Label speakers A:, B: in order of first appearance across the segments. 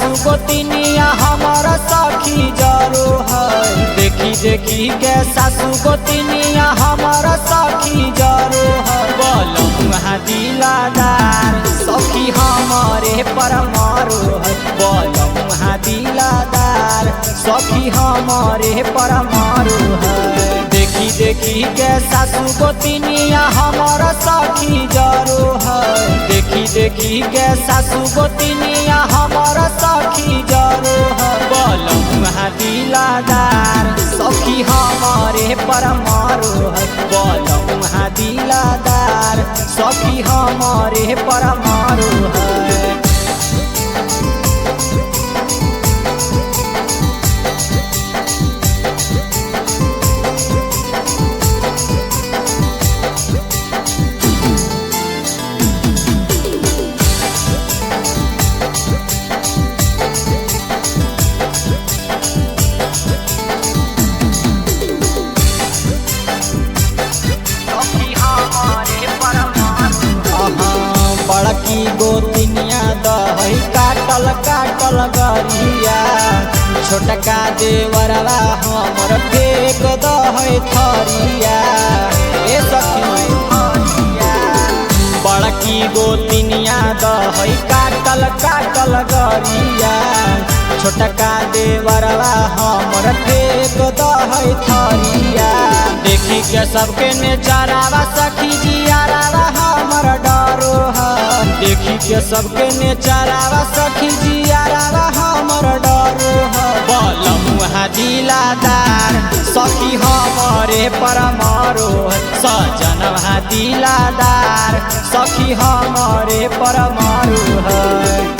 A: सासू गोतिनिया हमारा सखी जरो है। देखी देखी के सासू गोतिनिया हमारा सखी जरो है। बलमुआ दिलादार सखी हमारे पर मारो है। बलमुआ दिलादार सखी हमारे पर मारो है। देखी देखी के सासू गोतिनिया हमारा सखी जरो है। देखी देखी के सासू गोतिनिया हमारा सखी जरो है। बलमुआ दिलादार सखी हमारे पर मारो है। बलमुआ दिलादार सखी हमारे पर मारो है। बड़की गोतिनिया दही काटल काटल गरिया, छोटका देवरवा हमर फेक दही थरिया। ए सखी बड़की गोतिनिया दही काटल काटल गरिया, छोटका देवरवा हमर फेक दही थरिया। देखी के सबके नेचरावा सखी जियारावा हमर डरो है। देखी के सबके नेचरावा सखी जियारावा हमर डरो है। बलमुआ दिलादार सखी हमारे पर मारो है। सजनवा दिलादार सखी हमारे पर मारो है।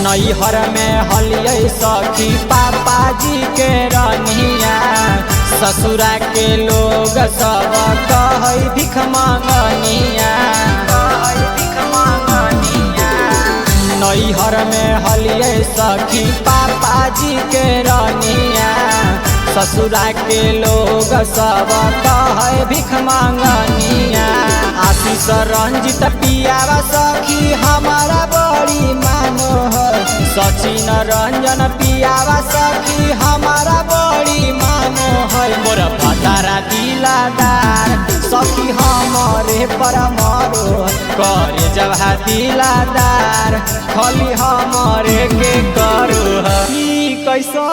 A: नैहर में हलियै सखी पापा जी के रनिया, ससुरा के लोग सब कहै भिख मांगनिया। नैहर में हलियै सखी पापा जी के रनिया, ससुरा के लोग सब कहै भिख मांगनिया। आशीष रंजित पियावा सखी हमारा बड़ी मानो है। सचिन रंजन पियावा सखी हमारा बड़ी मानो है। मोर भतारा दिलादार सखी हमारे पर मारो है। करे जब दिलादार खाली हमारे के करो है। ई कैसा।